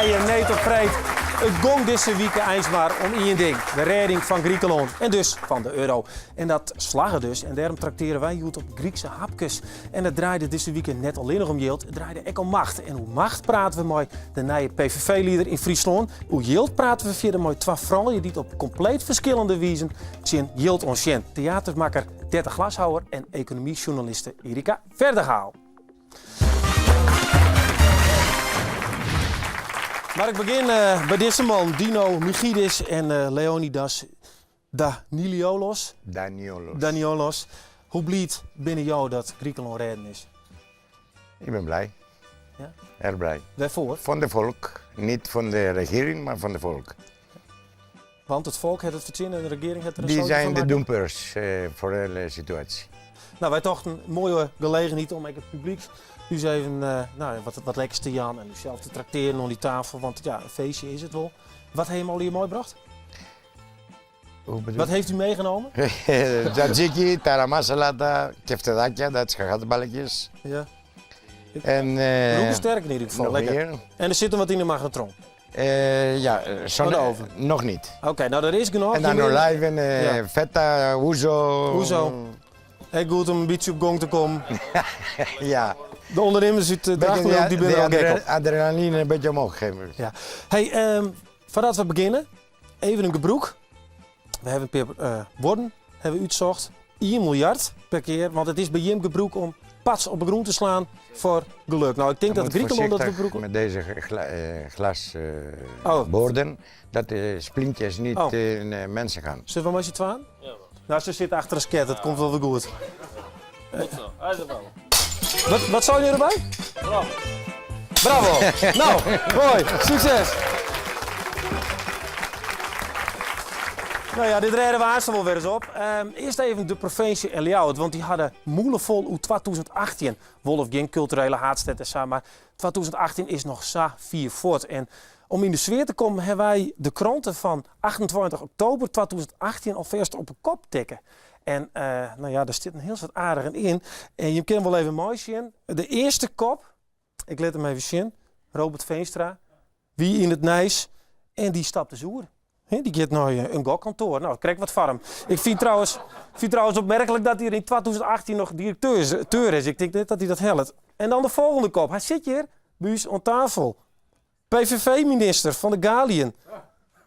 nije Need op Freed. It gong dizze wike eins mar om ien ding, de rêding fan Grikelân en dus fan de euro. En dat slagge dus en dêrom traktearje wy hjoed op Grykse hapkes. En it draaide dizze wike net allinnich om jild, it draaide ek om macht. En oer macht prate we mei de nije PVV-lieder yn Fryslân. Oer jild prate we fierder mei twa froulju dy't op kompleet ferskillende wizen tsjin jild oansjen. Teatermakker Dette Glashouwer en ekonomysjoernaliste Erica Verdegaal. Mar ik begjin eh, by dizze man, Dino Michidis en eh, Leonidas Daniliolos. Daniolos. Daniolos. Hoe bliid binne jo dat Grikelân rêden is? Ik ben blij. Ja? Erg blij. Wêrfoar? Van de volk. Niet van de regering, maar van de volk. Want it folk hat it fertsjinne en de regering hat der in Die soadje zijn fan de makke. dumpers eh, voor de hele situatie. Nou, wy tochten, moaie gelegenheid om ek it publyk ús even eh, nou, wat, wat lekkers te jaan en ússels te traktearjen oan dy tafel. Want ja, in feestje is it wol. Wat ha jim allegear meibrocht? Hoe bedoel Wat heeft u meegenomen? Tzatziki, taramasalata, keftedakia, dat is gehaktballetjes. Ja. En eh, Rûke sterk in ieder geval, nog lekker. meer. En der sit noch wat yn de magnetron. Eh, ja, Van de oven. Nog niet. Oké, nou der is genôch. En dan Jim- olijven, eh, Ja. feta, ouzo. Ouzo. Ek goed om in bytsje op gong te kommen. Ja. De ûndernimmers út Beetje Drachten de, die binne de er al gek op. adrenaline een beetje omhoog geven. Ja. Hey, ehm, foardat we begjinne, even in gebrûk. We hawwe in pear eh, buorden hawwe we útsocht. 1 miljard per kear, want it is by jim gebrûk om pats op 'e grûn te slaan foar geluk. Nou, ik tink Je dat moet Grikelân dat we voorzichtig brûke. Met deze gla eh, glas eh, Oh. borden, dat de splintjes niet Oh. in eh, mensen gaan. Sille we mei syn twaen? Nou, se sitte achter in sket, it komt wol wer goed. Wat, wat sei je derby? Bravo. Bravo. Nou, moai. Sukses. Nou ja, dit rêde we aanst wol wer ris op. Ehm, earst even de provinsje en Ljouwert, want dy hawwe de mûle fol oer 2018. Wol of gjin kulturele haadstêd en sa, mar 2018 is noch sa fier fuort. En om yn de sfear te kommen hawwe wy de krante fan 28 oktober 2018 alfêst op 'e kop tikke. En eh, nou ja, der stiet in hiel soad aardigen yn. En je kinne wol even meisjen. De earste kop, ik lit him even sjen. Robert Veenstra wie yn it nijs en dy stapt dus oer. Hè, dy giet nei eh, in gokkantoar. Nou, krekt wat foar him. Ik fyn trouwens, fyn trouwens opmerklik dat hy yn 2018 noch direkteur is. Ik tink net dat hy dat hellet. En dan de folgjende kop. Hy sit hjir by ús oan tafel. PVV-minister Van der Galiën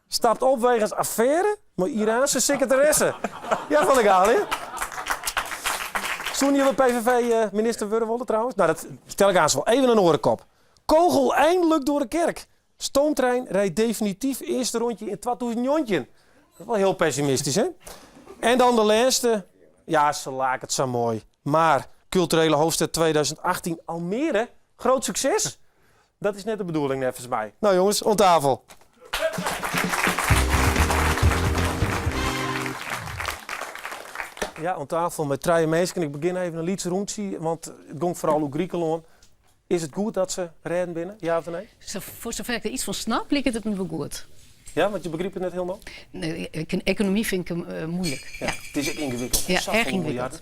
stapt op wegens affêre mei Iraanse sekretaresse. Ja, Van der Galiën. Soene jo PVV-minister wurde wolle trouwens? Nou, dat stel ik aanst wol. Even in oare kop. Kogel eindelijk door de kerk. Stoomtrein rydt definityf earste rondje yn 2019. Dat is wol hiel pessimistysk, hè? En dan de lêste. Ja, se laket sa moai. Mar kulturele hoofdstad 2018 Almere, groot succes? Dat is net de bedoeling neffens my. Nou jongens, oan tafel. Ja, oan tafel mei trije minsken. Ik begjin even in lyts rûntsje, want it gong foaral oer Grikelân. Is it goed dat se rêden binne, ja of nee? Foar safier ik der yts fan snap, liket it my wol goed. Ja, want je begripe it net hielendal? Nee, ekonomy fyn ik eh, muoilik. Ja, it is ek yngewikkeld. Ja, Safolle erg yngewikkeld. miljarden.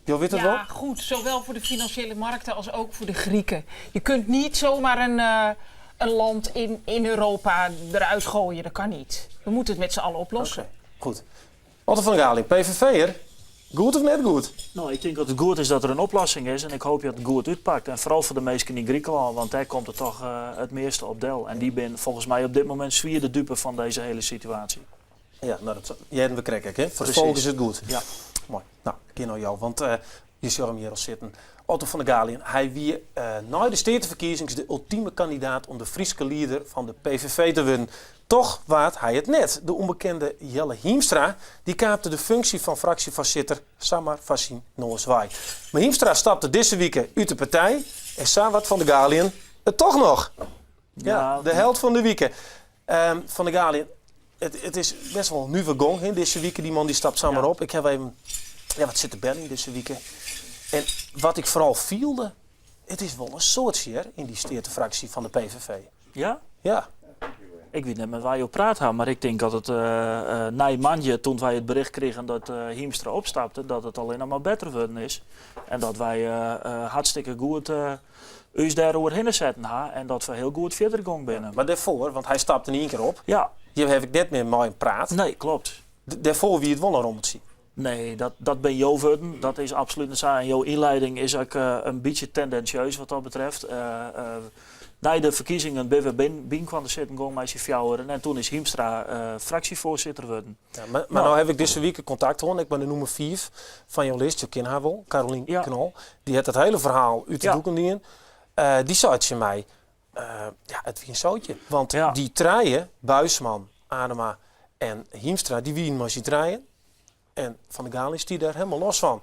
Jo witte it wol? Ja, goed. Zowel voor de financiële markten als ook voor de Grieken. Je kunt niet zomaar een, eh, een land in, in Europa eruit gooien. Dat kan niet. We moeten het met z'n allen oplossen. Oké, goed. Otto van der Galiën, PVV'er. Goed of net goed? No, ik tink dat it goed is dat der in oplossing is en ik hoopje dat it goed útpakt. En foaral foar de minsken yn Grikelân, want dêr komt it toch eh, it measte op del. En dy binne folgens my op dit momint swier de dupe fan dizze hiele situaasje. Ja, no, dat hearden we krekt ek, hè? Foar it Presys. folk is it goed. Ja. Moai. No, ik gean nei jo, want eh, je sjogge him hjir al sitten. Otto van der Galiën, hy wie eh, nei de steateferkiezings de ultime kandidaat om de Fryske lieder fan de PVV te wurden. Toch waard hy it net. De ûnbekende Jelle Hiemstra dy kaapte de funksje fan fraksjefoarsitter samar foar syn noas wei. Mar Hiemstra stapte dizze wike út de partij en sa waard Van der Galiën it toch noch. Ja, de held fan de wike. Ehm, van der Galiën, it, it is best wol in nuver gong hè, dizze wike. Dy man dy stapt samar op. Ik ha even ja, wat sitten beljen dizze wike. En wat ik foaral fielde, it is wol in soadsje hear, yn dy steatefraksje fan de PVV. Ja? Ja. Ik wit net mei wa jo praat ha, mar ik tink dat it nei moandei, toen wy it bericht krigen dat Hiemstra opstapte, dat it allinne mar better wurden is. En dat wy hartstikke goed ús dêr oerhinne setten ha en dat we hiel goed fierder gong binne. Mar dêrfoar, want hy stapte yn ien kear op. Ja. Hjir haw ik net mear mei him praat. Nee, klopt. Dêrfoar wie it wol in rommeltsje. Nee, dat binne jo wurden. Dat is absolút net sa. En jo ynlieding is ek in bytsje tendensjeus wat dat betreft. Nei de ferkiezingen binne we byinoar te sitten gong mei syn fjouweren en toen is Hiemstra fraksjefoarsitter wurden. Ja, mar no haw ik dizze wike kontakt hân, ek mei de nûmer fiif fan jo list, jo kenne har wol, Caroline Knol. Dy hat dat hiele ferhaal út de doeken dien. Dy sei tsjin my, ja, it wie in sootje. Want dy trije, Buisman, Adema en Hiemstra, dy wienen mei syn trijen. En Van der Galiën stie dêr helemaal los fan.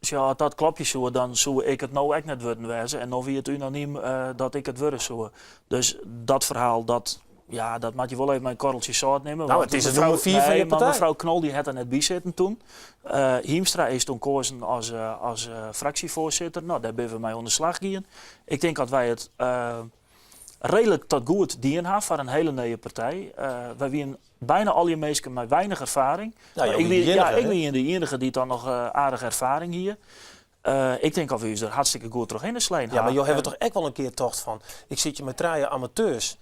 Sjoch, as dat klopje soe, dan soe ik it no ek net wurden wêze. En no wie it unanym dat ik it wurde soe. Dus dat ferhaal, dat, ja, dat moat je wol even mei in korreltsje sâlt nimme. Nou, it is it nûmer fiif fan je partij. Mar mefrou Knol dy hat der net by sitten toen. Hiemstra is toen koazen as fraksjefoarsitter. No, dêr binne we mei oan de slach gien. Ik tink dat wy it reedlik tot goed dien ha foar in hiele nije partij. Wy wienen bijna allegear minsken mei weinich erfaring. Ja, jo Ik wiene wie, de ja, iennige, ik hè? wie de iennige dy't dan noch aardich erfaring hie. Ik tink dat we ús der hartstikke goed trochhinne slein Ja, mar jo ha. hawwe toch ek wol in kear tocht fan, ik sit hjir mei trije amateurs.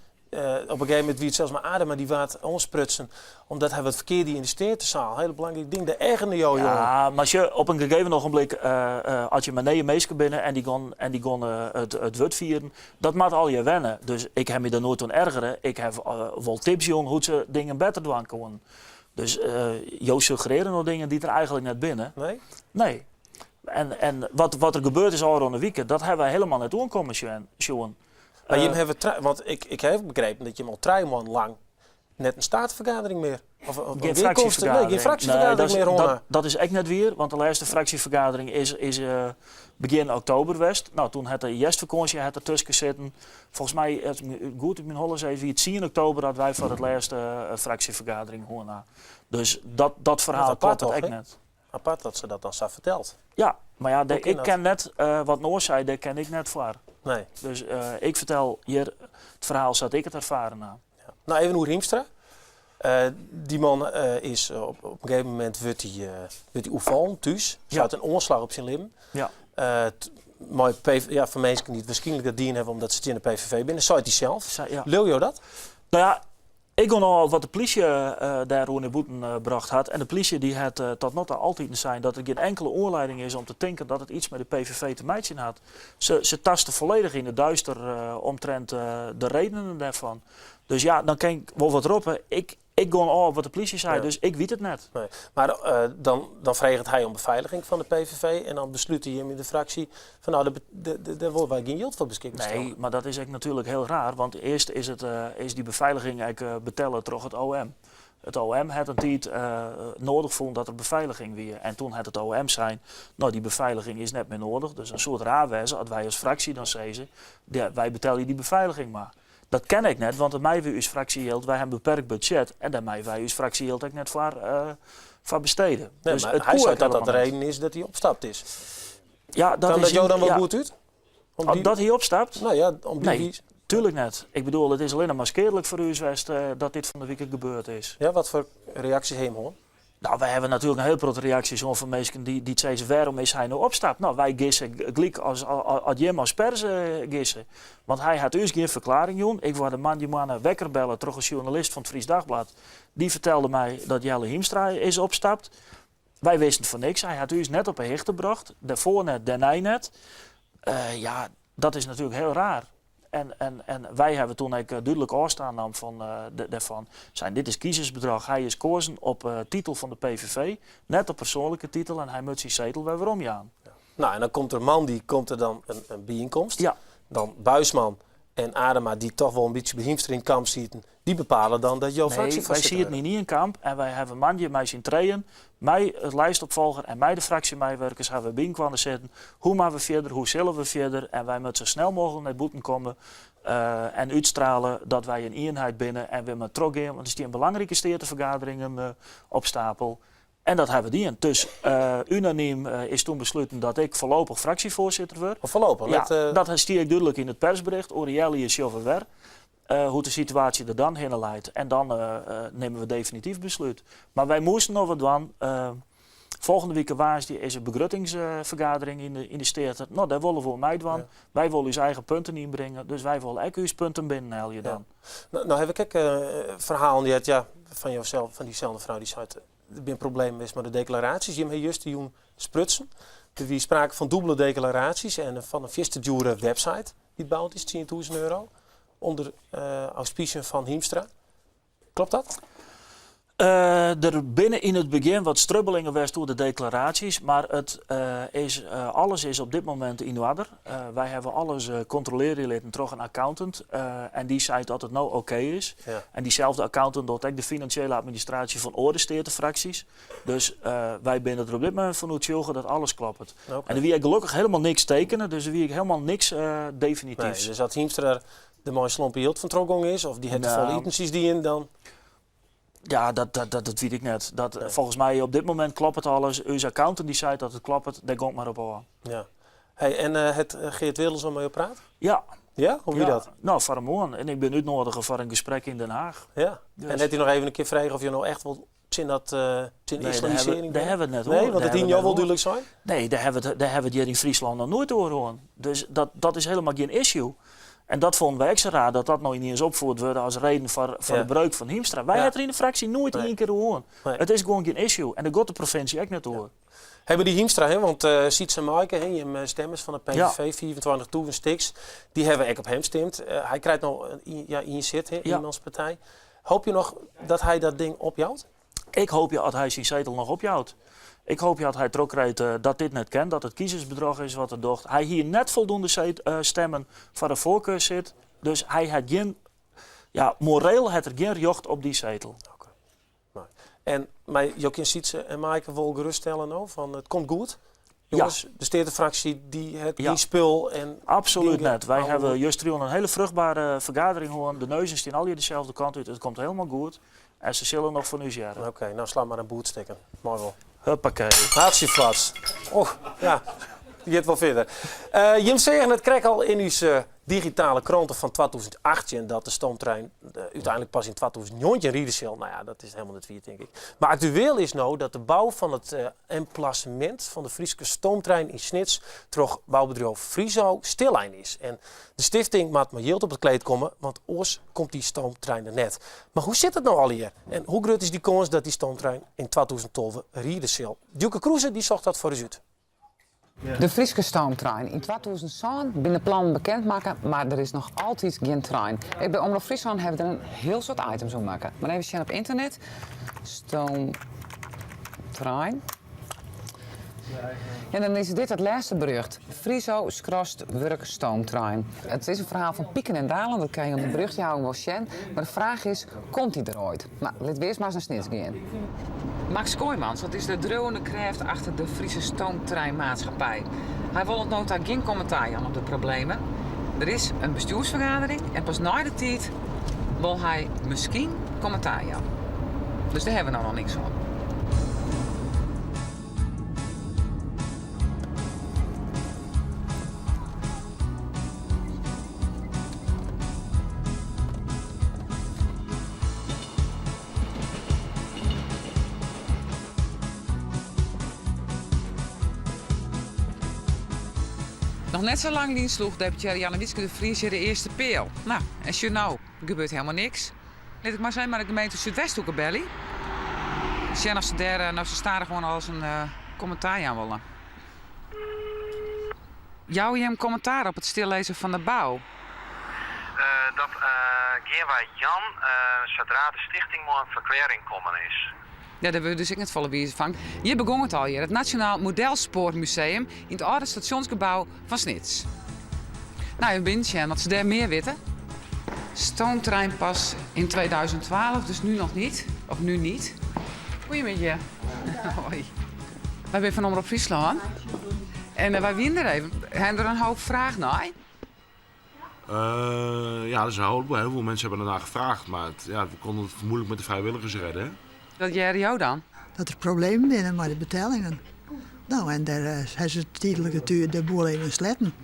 Op in gegeven momint wie it sels mei Adema, dy waard oansprutsen omdat hy wat ferkeard die yn de steatesaal. Hiel belangryk ding, dêr ergerde jo jo oan. Ja, mar sjoch, op in gegeven ogenblik, as je mei nije minsken binne en dy gon, en dy gon it wurd fieren, dat moat allegear wenne. Dus ik ha my der noait oan ergere. Ik ha wol tips jûn hoe't se dingen better dwaan koenen. Dus jo suggerearje no dingen dy't der eigentlik net binne. Nee? Nee. En wat der gebeurd is ôfrûne wike, dat hawwe wy hielendal net oankommen sjoen. Mar jim hawwe want ik ha begrepen dat jim al trije moannen lang net in steatefergadering mear. Of Gjin in gearkomste, nee, gjin fraksjefergadering. fraksjefergadering Nee, mear dat, hân. dat, dat is ek net wier, want de lêste fraksjefergadering is begjin oktober west. No, toen hat de hjerstfakânsje hat der tusken sitten. Folgens my, as ik goed út myn holle sis, wie it tsien oktober dat wy foar it lêste fraksjefergadering hân ha. Dus dat ferhaal Dat apart kloppet toch, ek hè? net. Apart dat se dat dan sa fertelt. Ja, mar ja, Hoe kin ik dat? ken net wat Noor sei, dêr ken ik net foar. Nee. Dus ik fertel hjir it ferhaal sa't ik it erfaren ha. Ja. No, even oer Hiemstra. Dy man is op in gegeven momint wurdt hy wurdt hy oerfallen thús. Ja. Seit in oanslach op syn libben. Ja. Mei P, ja, foar minsken dy't wierskynlik dat dien hawwe omdat se tsjin de PVV binne, seit hy sels. Sa, ja. Leau jo dat? No ja, ik gean ôf wat de plysje dêroer nei bûten brocht hat. En de plysje dy hat tot no ta altiten sein dat der gjin inkele oanlieding is om te tinken dat it iets mei de PVV te meitsjen hat. Se taste folledich yn it duister omtrint de redenen dêrfan. Dus ja, dan kin ik wol wat roppe. Ik gean ôf wat de plysje sei, Ja. dus ik wit it net. Nee. Mar dan, dan freget hy om befeiliging fan de PVV en dan beslute jim yn de fraksje fan no, dêr wolle wy gjin jild foar beskikber stelle. Nee, mar dat is ek natuerlik hiel raar, want earst is, it, is dy befeiliging ek betelle troch it OM. It OM hat in tiid noadich fûn dat der befeiliging wie. En toen hat it OM sein, no dy befeiliging is net mear noadich. Dus dan soe it raar wêze as wy as fraksje dan sizze, ja, wy betelje dy befeiliging mar. Dat kin ek net, want dan meie wy ús fraksjejild, wy ha in beperkt budzjet en dêr meie wy ús fraksjejild ek net foar bestede. Nee, Dus mar it hy koe sei ek dat dat de helemaal net. reden is dat hy opstapt is. Ja, dat Kaam is dat jo yn- dan wol ja. goed út? Om Oh, dy- dat hy opstapt? No ja, om dy Nee. wize. Tuurlijk net. Ik bedoel, it is allinnich mar skeadlik foar ús west dat dit fan de wike gebeurd is. Ja, wat foar reaksjes ha jim hân? No, wy hawwe natuerlik in hiel protte reaksjes hân fan minsken dy't sizze, wêrom is hy no opstapt? No, wy gisse gelyk as jim as pers gisse. Want hy hat ús gjin ferklearring jûn. Ik waard de moandeitemoarn wekker belle troch in sjoernalist fan it Fries Dagblad. Dy fertelde my dat Jelle Hiemstra is opstapt. Wy wisten fan niks. Hy hat ús net op 'e hichte brocht. Dêrfoar net, dêrnei net. Ja, dat is natuerlik hiel raar. En wy hawwe toen ek dúdlik ôfstân naam fan dêrfan. Sein, dit is kiezersbedroch. Hy is koazen op titel fan de PVV, net op persoanlike titel en hy moat syn setel wer werom jaan. Ja. No, en dan komt der moandei komt der dan in byienkomst. Ja. Dan Buisman en Adema, dy't toch wol in bytsje by Hiemstra yn it kamp sieten, dy bepale dan dat jo Nee, fraksjefoarsitter wy sieten yn ien kamp en wy hawwe moandei mei syn trijen, mei it lijstopfolger en mei de fraksjemeiwurkers hawwe we byinoar sitten. Hoe moatte we fierder, hoe sille we fierder en wy moatte sa snel mooglik nei bûten komme en útstrale dat wy in ienheid binne en we moatte trochgean, want der stean belangrike steatefergaderingen op stapel. En dat hawwe we dien. Dus unanym is toen besluten dat ik foarlopich fraksjefoarsitter wurd. Oh, foarlopich? Ja, Net, dat stie ek dúdlik yn it persbericht. Oer in healjier sjogge we wer. Hoe't de situaasje der dan hinne leit. En dan nimme we definityf beslút. Mar wy moasten noch wat dwaan. Folgjende wike woansdei is in begruttingsfergadering yn de Steaten. No, dêr wolle we oan meidwaan. Wy wolle ús eigen punten ynbringe, dus wy wolle ek ús punten binnenhelje dan. Ja. No, haw ik ek ferhalen heard ja, fan josels, fan dyselde frou dy seit, der binne problemen west mei de deklaraasjes. Jim ha justerjûn sprutsen. Der wie sprake fan dûbele deklaraasjes en fan in fierste djoere website dy't boud is, 10.000 euro, ûnder auspysjen fan Hiemstra. Klopt dat? Der binne yn it begjin wat strubbelingen west oer de deklaraasjes, mar it is, alles is op dit momint yn oarder. Wy hawwe alles kontrolearje litten troch in accountant en dy seit dat it no okee is. En dyselde accountant docht ek de finansjele administraasje fan oare steatefraksjes. Dus wy binne der op dit momint fan oertsjûge dat alles kloppet. En der wie ek gelokkich helemaal niks tekene, dus der wie ek helemaal niks definityfs. Nee, dus as Hiemstra der mei in slompe jild fan trochgong is, of dy hat te folle itensies dien, dan... Ja, dat wit ik net. Dat, Folgens my op dit momint kloppet alles. Us accountant dy seit dat it kloppet, dêr gong ik mar op ôf. Ja. Hey, en hat Geert Wilders al mei jo praat? Ja. Ja? Hoe wie Ja. dat? No, foar in moarn. En ik bin útnoadige foar in gesprek yn Den Haag. Ja. Dus. En hat hy noch even in kear frege oft jo no echt wol tsjin dat tsjin Nee, islamisearring dêr hawwe we it net Nee, oer. want Dêr dat hie hawwe jo we wol it net dúdlik sein. Nee, dêr hawwe we it hjir yn Fryslân noch noait oer hân. Dus dat is helemaal gjin issue. En dat fûnen wy ek sa raar, dat dat no yniens opfierd wurdt as reden foar de breuk fan Hiemstra. Wy Ja. ha it der yn de fraksje noait ien kear oer hân. Nee. It is gewoan gjin issue. En dêr giet de provinsje ek net oer. Hey, mar dy Hiemstra, hè, want Sietze en Maaike, hè, jim stemmers fan de PVV, 25.000 stiks, dy hawwe ek op him stimd. Hy krijt no ja, ien sit, hè, ienmanspartij. Hoopje noch dat hy dat ding opjout? Ik hoopje dat hy syn setel noch opjout. Ik hoopje dat hy trochkrijt dat dit net kin, dat it kiezersbedroch is wat er docht. Hy hie net foldoende stemmen foar de foarkearssit, dus hy hat gjin, ja, moreel hat er gjin rjocht op dy setel. Oké. Nee. En, mar jo kinne Sietze en Maaike wol geruststelle no, fan it komt goed? Jonges, de steatefraksje dy hat gjin spul en Absolút net. Wy hawwe justerjûn in hiele fruchtbere fergadering hân. De neuzen stean allegear deselde kant út. It komt helemaal goed. En se sille noch fan ús hearre. Oké, no sla mar in boerd stikken. Mei wol. Huppakee. Hatsjeflats. Och, ja, it giet wol fierder. Jim seagen it krekt al yn ús digitale krante fan 2018 dat de stoomtrein úteinlik pas yn 2019 ride sil. No ja, dat is helemaal net wier, tink ik. Mar aktueel is no dat de bou fan it emplasemint fan de Fryske stoomtrein yn Snits troch boubedriuw Friso stillein is. En de stifting moat mei jild op it kleed komme, want oars komt dy stoomtrein der net. Mar hoe sit it no allegear? En hoe grut is dy kâns dat dy stoomtrein yn 2012 ride sil? Dieuwke Kroese dy socht dat foar ús út. De Fryske stoomtrein. Yn 2007 binne de plannen bekend makke, mar der is noch altyd gjin trein. Ek by Omrop Fryslân hawwe der in hiel soad items oer makke. Mar even sjen op ynternet. Stoomtrein. Ja, dan is dit it lêste berjocht. Friso skrast wurk stoomtrein. It is in ferhaal fan piken en dalen, dat kinne je oan de berjochtjouwing wol sjen. Mar de fraach is, komt dy der oait? No, lit we earst mar ris nei Snits gean. Max Kooijmans, dat is de driuwende krêft achter de Friese Stoomtreinmaatschappij. Hy wol oant no ta gjin kommentaar jaan op de problemen. Der is in bestjoersfergadering en pas nei de tiid wol hy miskien kommentaar jaan. Dus dêr hawwe we no noch niks oan. Noch net sa lang lyn sloech deputearre Jannewietske de Vries hjir de earste peal. No, en sjoch no, der gebeurt helemaal niks. Lit ik mar ris even mei de gemeente Súdwesthoeke belje. Sjen oft se dêr no sa stadichoan al ris in kommentaar jaan wolle. Jouwe jim kommentaar op it stillizzen fan de bou? Dat gean wy jaan sadra de stichting mei in ferklearring kommen is. Ja, dêr wurde dus ek net folle wizer fan. Hjir begong it allegear, it Nasjonaal Modelspoarmuseum yn it âlde stasjonsgebou fan Snits. No, even binnen sjen oft se dêr mear witte. Stoomtrein pas in 2012, dus nu nog niet. Of nu niet. Goeiemiddei. Hoi. Wy binne fan Omrop Fryslân. En wy wiene der even. Ha der in hoop fraach nei? Ja, er zijn heel, heel veel mensen hebben ernaar gevraagd, maar het, ja, we konden het moeilijk met de vrijwilligers redden. Hè? Wat hearre jo dan? Dat der problemen binne mei de betellingen. No, en dêr ha se tydlik de boel even sletten.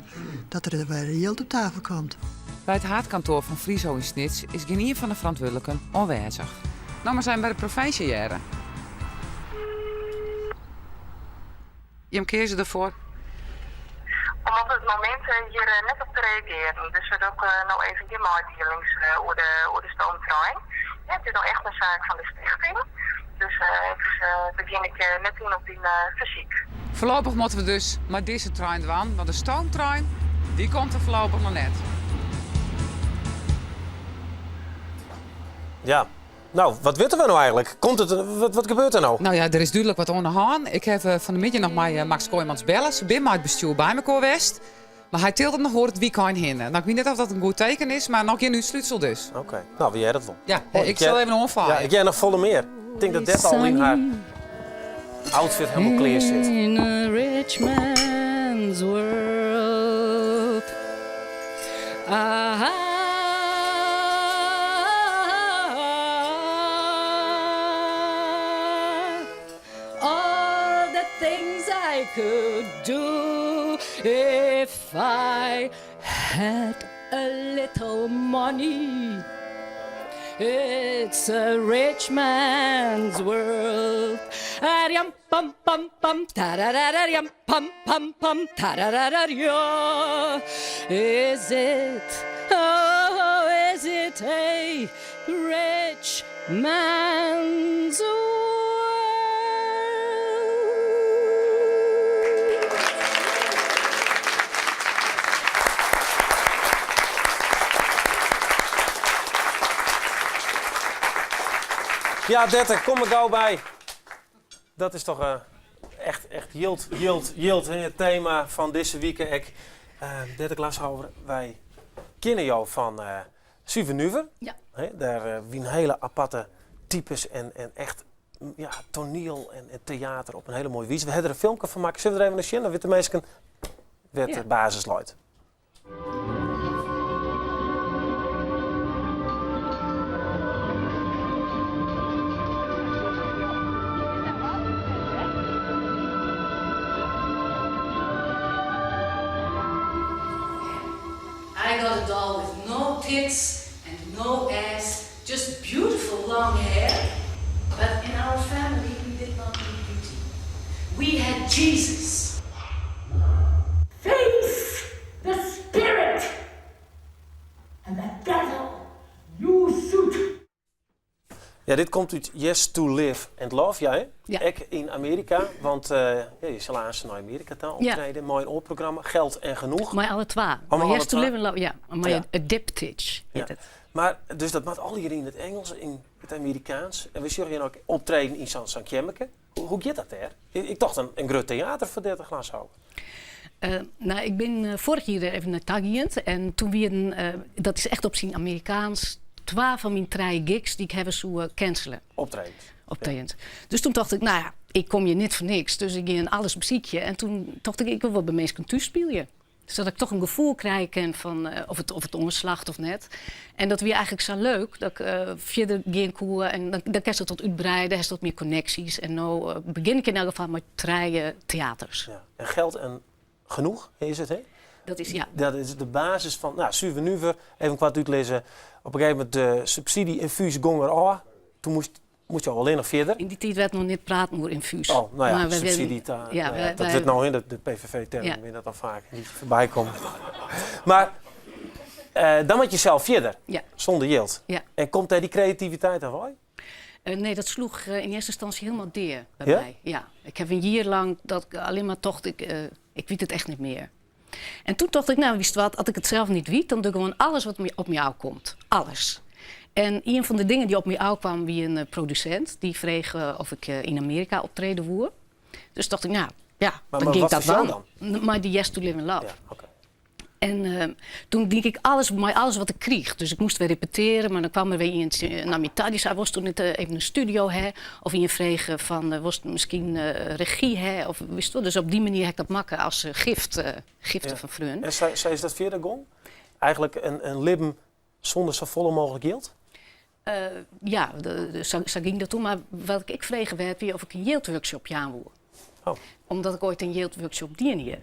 Dat der wer jild op tafel komt. By it haadkantoar fan Friso yn Snits is gjinien fan de ferantwurdliken oanwêzich. No mar sein by de provinsje hearre. Jim kieze derfoar. Om op it momint hjir net op te reagearen. Dus we dogge no even gjin meidielings oer de, oer de stoomtrein. Ja, it is no echt in saak fan de stichting. Dus begjin ik net yn op dyn fersyk. Foarlopich moatte we dus mei dizze trein dwaan, want de stoomtrein dy komt der foarlopich noch net. Ja, no, wat witte we no eigentlik? Komt it, wat, wat gebeurt der no? No ja, der is dúdlik wat oan de hân. Ik haw fan 'e middei noch mei Max Kooijmans belle. Se binne mei it bestjoer by mekoar west. Mar hy tilt it noch oer it wykein hinne. No, ik wit net oft dat in goed teken is, mar noch gjin útslútsel dus. Oké, no, we hearre it wol. Ja, ik sil even oanfaaie. Ja, ik hear noch folle mear. Ik tink dat Dette al yn har outfit hielendal klear sit. In a rich man's world. Ah, All the things I could do if I had a little money. It's a rich man's world. Ariam pam pam pam tararariam pam pam pam tarararario. Is it, oh, is it a rich man's world? Ja, Dette, kom der gau by. Dat is toch eh, echt, echt jild, jild, jild. Het thema fan dizze wike ek. Uh, Dette Glashouwer, wy kenne jo fan uh, Suver Nuver. Ja. Dêr wiene hiele aparte types en, en echt ja, toaniel en, en teater op in hiele moaie wize. We hawwe der in filmke fan makke. Sille we der even nei sjen? Dan witte de minsken wêr't de basis leit. I got a doll with no tits and no ass, just beautiful long hair. But in our family we did not need beauty. We had Jesus. Face the spirit and the devil you suit. Ja, dit komt út Yes to Live and Love, ja, hè? Ja. Ek yn Amearika, want uh, ja, je sille aanst nei Amearika ta optreden mei in oar programma, Geld en Genoeg. Mei alle twa. Oh, mei Yes alle to twa. Live and Love, ja. Mei Ja. it diptych hjit Ja. it. Mar, dus dat moat allegear yn it Ingelsk, yn it Amerikaansk. En we sjogge je ek optreden yn sa'n sa'n kjemmeke. Hoe, hoe giet dat dêr? Ik, ik tocht in, in grut teater foar 30 Glashouwer. No, ik bin foarich jier der even nei ta gien. En toen wienen, dat is echt op syn Amerikaans, twa fan myn trije gigs dy't ik hawwe soe cancelen. Optredens. Optredens. Dus toen tocht ik, no ja, ik kom hjir net foar niks. Dus ik gean alles besykje. En toen tocht ik, ik wol wol by minsken thús spylje. Sadat ik toch in gefoel krije kin fan oft it oanslacht of net. En dat wie eigentlik sa leuk dat ik fierder gean koe. En dan, dan kinst it wat útbreide, hast wat mear konneksjes. En no begjin ik yn elk gefal mei trije teaters. Ja. En Geld en Genoeg is it, hè? Dat is, ja. Dat is de basis fan, no, Suver Nuver, even koart útlizze. Op in gegeven momint de subsydzje-ynfús gong der ôf. Toen moast, moast je allinnich fierder. Yn dy tiid waard noch net praten oer ynfús. Oh, no ja, Maar wy- subsydzje. Ta, ja, no ja, dat wij- wurdt no yn de PVV-term, Ja. dat dan faak in bytsje foarby komt. Mar dan moatte je sels fierder, Ja. sûnder jild. Ja. En komt dêr dy kreativiteit dan wei? Nee, dat sloech yn earste ynstânsje hielendal dea by Ja? my. Ja. Ik haw in jier lang dat ik allinne mar tocht, ik, ik wit it echt net mear. En toen tocht ik, no, witst wat, as ik it sels net wit, dan doch ik gewoan alles wat my, op my ôfkomt. Alles. En ien fan de dingen dy't op my ôfkaam wie in produsint. Dy frege oft ik yn Amearika optrede woe. Dus tocht ik, no, ja, Maar, dan mar gean ik wat dat foar show dwaan. dan? Mei de Yes to Live and Love. Ja, oké. En toen die ik alles, mei alles wat ik kriech. Dus ik moast wer repetearje, mar dan kaam der wer ien nei my ta. Dy sei, wolst net even in studio ha? Of ien frege fan, wolst miskien regy ha? Of, witst wol. Dus op dy manier ha ik dat makke as gift, giften Ja. fan freonen. En sa, sa is dat fierder gong? Eigentlik in, in libben sûnder safolle mooglik jild? Ja, sa, sa gyng dat toen. Mar wat ik ek frege waard, wie oft ik in jildworkshop jaan woe. Oh. Omdat ik oait in jildworkshop dien hie.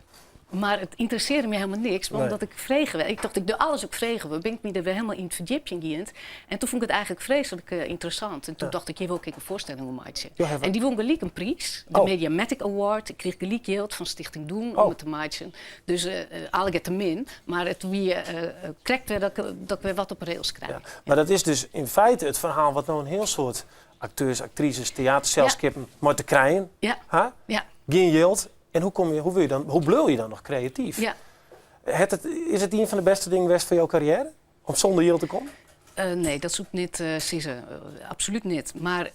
Mar it ynteressearre my helemaal niks, Nee. omdat ik frege waard. Ik tocht, ik doch alles wat ik frege wurd, bin ik my der wer helemaal yn ferdjipjen gien. En toen fûn ik it eigentlik freeslik ynteressant. En toen tocht ik, hjir wol ik in foarstelling oer meitsje. Jo hawwe- En dy wûn gelyk in priis, de Oh. Mediamatic Award. Ik krige gelyk jild fan Stichting Doen Oh. om it te meitsjen. Dus allegear te min, mar it wie krekt wer dat ik wer wat op rails krij. Ja. Mar dat is dus yn feite it ferhaal wat no in hiel soad akteurs, aktrises, teaterselskippen mei te krijen Ja. ha. Ja. Gjin jild. En hoe kom je, hoe, wil je dan, hoe bliuwe je dan noch kreatyf? Ja. Het it, is it ien fan de bêste dingen west foar jo karriêre? Om sûnder jild te kommen? Nee, dat soe ik net sizze. Absolút net. Mar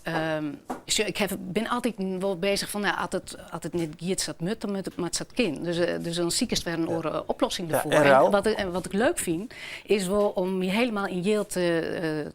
sjoch, ik haw, bin altyd wol beuzich fan, no, as it net giet sa't moat, dan moat it mar sa't kin. Dus dan sikest wer in oare oplossing Ja, derfoar. en ruil? En wat ik leuk fyn, is wol om my helemaal yn jild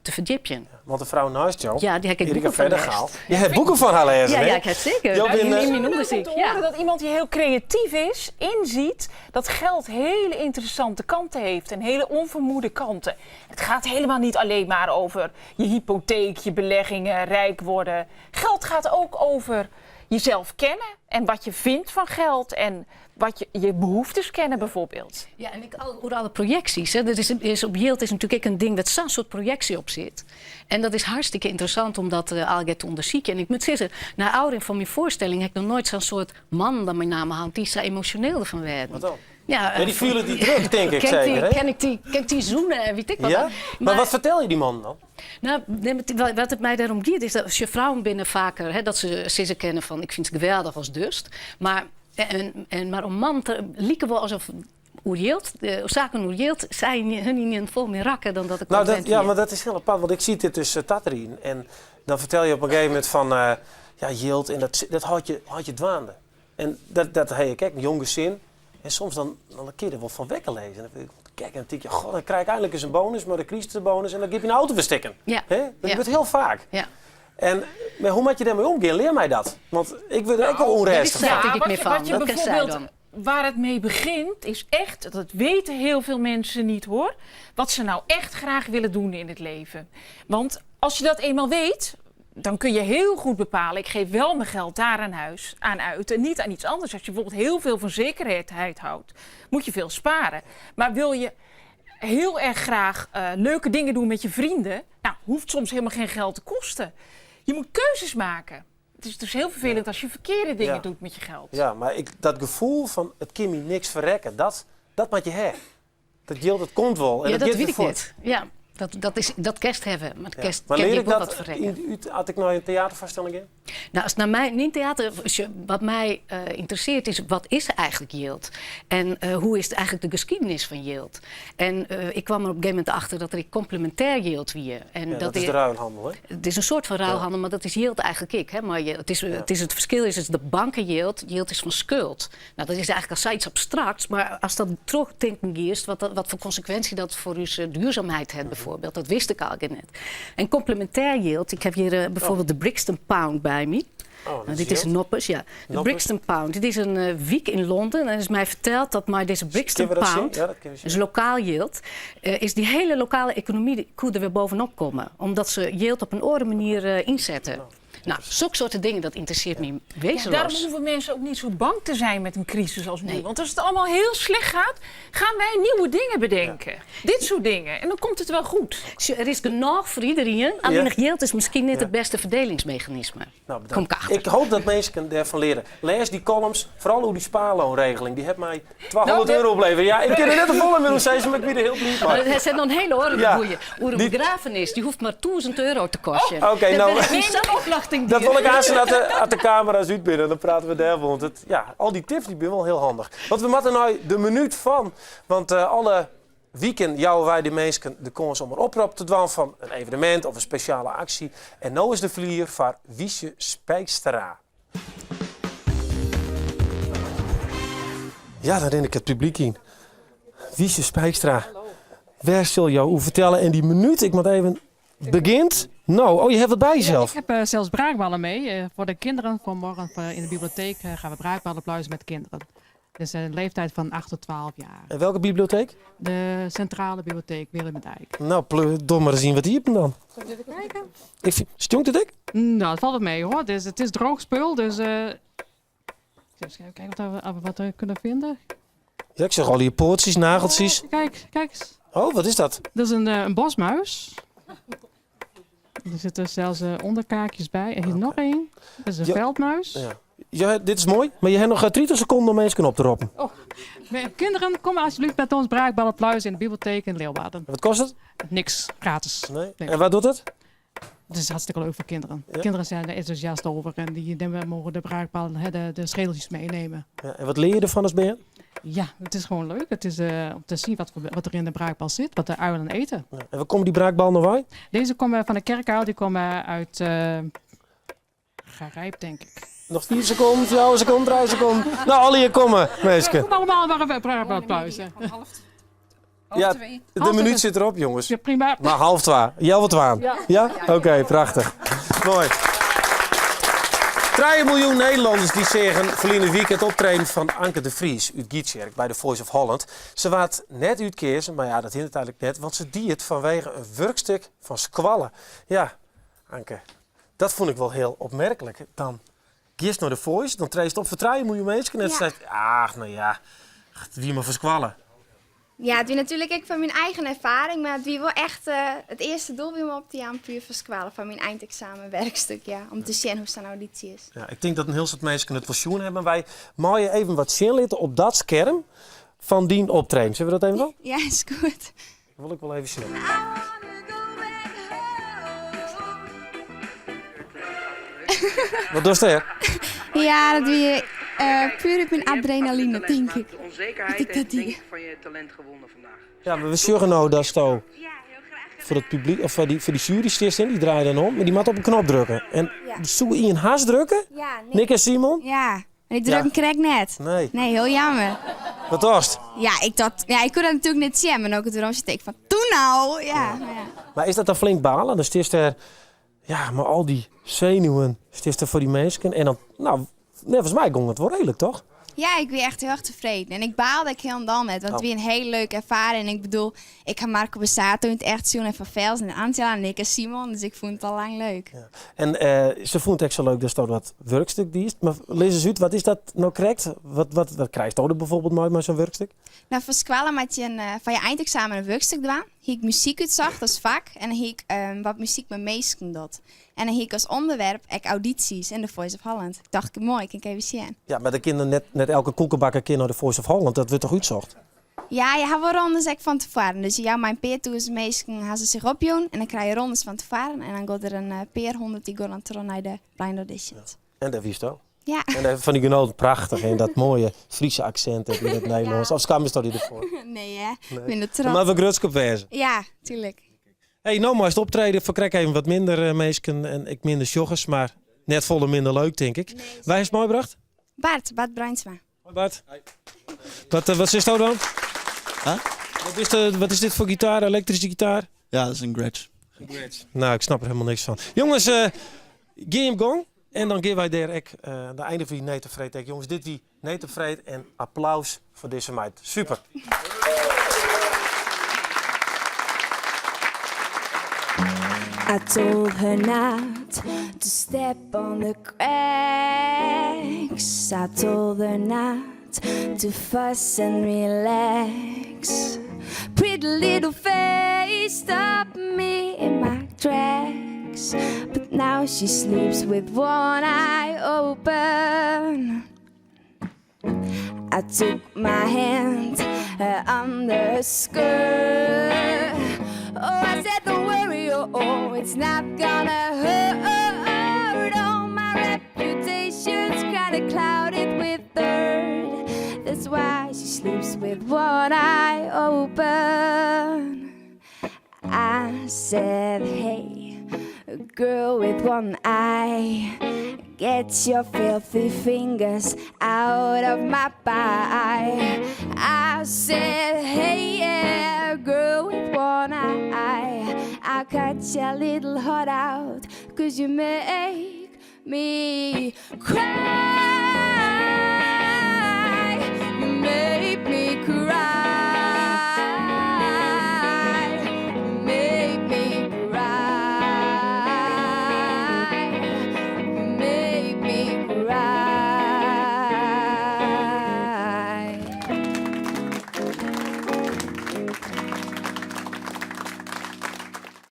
te ferdjipjen. Want de frou neist jo, Ja, dy ha ik Erica boeken fan Verdergaal. lêzen. Je hebt boeken fan har lêzen, Ja, hè? ja, ik ha seker. Jo Ja, bin, yn myn Leuk om ûndersyk, te horen ja. dat iemand die heel creatief is, inziet dat geld hele interessante kanten heeft en hele onvermoede kanten. Het gaat helemaal niet alleen maar over je hypotheek, je beleggingen, rijk worden. Geld gaat ook over jezelf kennen en wat je vindt van geld en wat je, je behoeftes kennen bijvoorbeeld. Ja, en ik, al, oer alle projecties. Hè. Er is, op jild is natuerlik ek in ding dat sa'n soart projeksje op sit. En dat is hartstikke ynteressant om dat allegear te ûndersykjen. En ik moat sizze, nei ôfrin fan myn foarstelling ha ik noch noait sa'n soart man dan mei namme hân dy't sa emosjoneel derfan waarden. Wat dan? Ja, Ja, dy fiele dy druk, tink ik ken seker, dy, hè? Ken ik dy zoene en wit ik wat. Ja? Mar wat fertel je dy man dan? No, nee, mar wat it my dêrom giet is dat sjoch, frouwen binne faker, hè, dat se sizze kinne fan ik fyn it geweldich ast dochst. Mar, en, mar om man te like wol asof oer jild, de saken oer jild, sy hun yn folle mear rakke dan dat ik Nou, dat, wend ja, wie. mar dat is hiel apart, want ik siet dit dus ta te rieden. En dan fertel je op in gegeven momint fan, ja, jild en dat hâldt je dwaande. En dat ha ik ek, in jong gesin. En soms dan kin je der wol fan wekker lizze. En dan wurd ik gek en dan tink je, goh, dan krij ik einlik ris in bonus, mar dan krijst de bonus en dan giet myn auto wer stikken. Hè? Dat gebeurt hiel faak. En mar hoe moatte je dêrmei omgean? Lear my dat. Want ik wurd der ek wol ûnrêstich Dêr fan. tink ik wat mear je, fan. wat je Dat kin sy bijvoorbeeld, dan. waar het mee begint, is echt, dat weten heel veel mensen niet hoor, wat ze nou echt graag willen doen in het leven. Want als je dat eenmaal weet, dan kun je heel goed bepalen, ik geef wel mijn geld daar aan huis aan uit en niet aan iets anders. Als je bijvoorbeeld heel veel van zekerheid houdt, moet je veel sparen. Maar wil je heel erg graag leuke dingen doen met je vrienden, nou, hoeft soms helemaal geen geld te kosten. Je moet keuzes maken. Het is dus heel vervelend als je verkeerde dingen doet met je geld. Ja, mar ik, dat gefoel fan it kin my niks ferrekke, dat moatte je ha. Dat jild, dat komt wol. En Ja, dat giet wit ik derfoar. net. Ja, dat, is, dat kinst hawwe, mar dat Ja. kinst, Maar kin lear dy ik wol dat wat ferrekke. as ik nei in teaterfoarstelling gean? Nou, as nei my, yn teater, als je, wat my ynteressearret is, wat is eigentlik jild? En hoe is it eigentlik de skiednis fan jild? En ik kaam der op in gegeven momint achter dat der ek komplemintêr jild wie. En Ja, dat is de ruilhandel, hè? It is in soart fan ruilhandel, mar dat is jild eigentlik ek. Hè? Mar je, it is, it ferskil is, is de bankenjild, jild is fan skuld. No, dat is eigentlik al iets abstrakts, mar ast dat trochtinken giest, wat foar konsekwinsje dat foar ús duurzaamheid hat byfoarbyld, dat wist ik eigentlik net. En komplemintêr jild, ik ha hjir byfoarbyld de Brixton Pound by my. Oh, dat Nou, is dit is jild. noppes, ja. De Noppes. Brixton Pound. Dit is in wyk yn Londen. En is my ferteld dat mei dizze Brixton Kinne we dat sjen? Pound, Ja, dat kinne we sjen. dus lokaal jild, is dy hiele lokale ekonomy dy koe der wer boppe-op komme. Omdat se jild op in oare manier ynsette. Nou, sokke soarte dingen, dat ynteressearret my Ja, wezenloos. daarom hoeven mensen ook niet zo bang te zijn met een crisis als nu. Nee. Want als het allemaal heel slecht gaat, gaan wij nieuwe dingen bedenken. Dit soort dingen. En dan komt het wel goed. Sjoch, der is genôch foar iderien. Allinnich jild is miskien net it bêste ferdielingsmeganisme. Nou, bedankt. Kom ik achter. Ik hoopje dat minsken dêrfan leare. Lês dy columns, foaral oer dy spaarloonregeling. Dy hat my 200 Nou, euro oplevere. Ja, ik kin der net in folle mear sizze, mar ik wie der hiel bliid Mar mei. der sit noch in hiele oare goeie. Oer in Die- begraffenis, dy hoecht mar 1000 euro te kostjen. Oké, nou, Dat is sa'n oplossing. Dat wol ik aansjen as de kamera's út binne, dan prate we dêr wol. Want ja, al dy tips dy binne wol hiel handich. Want we moatte nei de minút fan. Want alle wiken jouwe wy de minsken de kâns om in oprop te dwaan fan in evenemint of in spesjale aksje. En no is de flier foar Wiesje Spijkstra. Ja, dan rin ik it publyk yn. Wiesje Spijkstra, wêr sil jo oer fertelle? En dy minút, ik moat even... Begjint? No, oh, je hast wat by jesels. Ik heb zelfs braakballen mee. Voor de kinderen voor morgen in de bibliotheek gaan we braakballen pluizen met kinderen. Dus een leeftijd van 8 tot 12 jaar. En welke bibliotheek? De Centrale Bibliotheek Willemendijk. Nou, doch mar sjen wat iepen dan. Zullen we even kijken? Stinkt it ek? Nou, het valt wel mee hoor. Dus, het is droog spul, dus ik zal even kijken of we wat we kunnen vinden. Ja, ik sjoch al dy poatsjes, nageltsjes. Kijk, kijk eens. Oh, wat is dat? Dat is een, eh, een bosmuis. Er zitten zelfs eh, onderkaakjes bij. En hier nog één. Dat is een Ja. veldmuis. Ja. Ja, dit is mooi, maar je hebt nog eh, 30 seconden om mensen op te roepen. Oh, maar kinderen, kom alsjeblieft met ons braakballen pluizen in de bibliotheek in Leeuwarden. Wat kost het? Niks, gratis. Nee. En wat doet het? Het is hartstikke leuk voor kinderen. Ja. Kinderen zijn er enthousiast over en die nemen- mogen de braakballen, hè, de, de schedeltjes meenemen. Ja, en wat leer je ervan als ben? Ja, het is gewoon leuk. Het is eh, om te zien wat, voor- wat er in de braakbal zit, wat de uilen eten. En waar komen die braakbal nou bij? Deze komen van de kerkuil, die komen uit eh Garijp, denk ik. Nog 4 seconden, 4 seconden, 3 seconden. Nou, alle hier komen, meisje. Kom allemaal maar een braakbal pluizen. Ja, de minuut zit erop, jongens. Ja, prima. Maar half twa. Jij twaan. Ja. Ja? Oké, prachtig. Mooi. 3 miljoen Nederlanders die zeggen verleden week het optreden van Anke de Vries uit Gietjerk bij de Voice of Holland. Ze waard net uitkeersen, maar ja, dat hindert eigenlijk net, want ze die het vanwege een werkstuk van squallen. Ja, Anke, dat vond ik wel heel opmerkelijk. Dan kiest naar de Voice, dan treedt het op voor 3 miljoen mensen en dan Ja. zegt, ach, nou ja, wie maar voor squallen. Ja, het was natuurlijk ik van mijn eigen ervaring, maar het was wel echt eh, het eerste doel wie me op die aan puur verskwalen van mijn eindexamenwerkstuk, ja, om te zien hoe zo'n auditie is. Ja, ik denk dat een heel soort mensen het pensioen hebben. Wij mooien even wat zin laten op dat scherm van die optreden. Zullen we dat even doen? Ja, is goed. Dat wil ik wel even zien. Wat doe je? Ja, dat was eh puur op mijn adrenaline, denk ik. Dat ik dat deed. Ja, maar we zorgen nou dat zo voor het publiek, of voor die, voor die jury stirs in, die draaien dan om, maar die moet op een knop drukken. En Ja. zo in een haast drukken? Ja, nee. Nick en Simon? Ja, en ik druk Ja. hem correct net. Nee. Nee, heel jammer. Wat was het? Ja, ik, dacht, ja, ik kon dat natuurlijk net zien, maar ook het erom zit ik van, toen nou! Ja, maar ja. Maar is dat dan flink balen? Dan stirs er, ja, maar al die zenuwen stirs er voor die mensen. En dan, nou, nee, volgens mij ging het wel redelijk, toch? Ja, ik ben echt heel erg tevreden. En ik baalde ik helemaal net, want het Oh. was een hele leuke ervaring. En ik bedoel, ik ga Marco Bassato in het echt zien en Van Vels en Angela en ik en Simon. Dus ik vond het al lang leuk. En eh, ze vond het echt zo leuk dat er wat werkstuk die is. Maar lees eens uit, wat is dat nou correct? Wat, wat, wat krijgt er bijvoorbeeld nooit met zo'n werkstuk? Nou, voor Squallen had je een, eh, van je eindexamen een werkstuk gedaan. Hier ik muziek uitzag, dat is vak. En dan hier ik ehm, wat muziek met meesken dat. En dan hier ik als onderwerp ik audities en de Voice of Holland. Ik dacht, mooi, ik kan even zien. Ja, maar de kinderen net, net elke koekenbakker kind naar de Voice of Holland, dat wordt toch uitzocht? Ja, je hebt wel rondes ook van tevoren. Dus jou mijn peer toe is meestal gaan ze zich opjoen en dan krijg je rondes van tevoren. En dan gaat er een eh, peer 100 die gaat dan terug naar de blind auditions. En dat wist ook. Ja. En dat van die genoten prachtig en dat mooie Friese accent in het Nederlands. Of schaam je toch niet ervoor? nee, hè? Nee. Ik ben er trots. Maar we grutsk op wezen. Ja, tuurlijk. Hey, nou maar eens het optreden. Voor krijg even wat minder eh meesken en ik minder joggers, maar net volle minder leuk, denk ik. Wij is het mooi bracht? Bart, Bart Bruinsma. Hoi Bart. Wat, eh, wat is dat dan? Wat, is de, wat is dit voor gitaar? Elektrische gitaar? Ja, dat is een Gretsch. Nou, ik snap er helemaal niks van. Jongens, eh game gong. En dan geven wij daar ook eh de einde van die Netenvreed. Jongens, dit die Netenvreed en applaus voor deze meid. Super. I told her not to step on the cracks. I told her not to fuss and relax. Pretty little face stopped me in my tracks. But now she sleeps with one eye open. I took my hand uh, under her skirt. Oh, I said, don't worry, oh, oh, it's not gonna hurt. Oh, my reputation's kinda clouded with dirt. That's why she sleeps with one eye open. I said, hey, girl with one eye, get your filthy fingers out of my pie. I said, hey, yeah, girl with one eye, I cut your little heart out, cause you make me cry.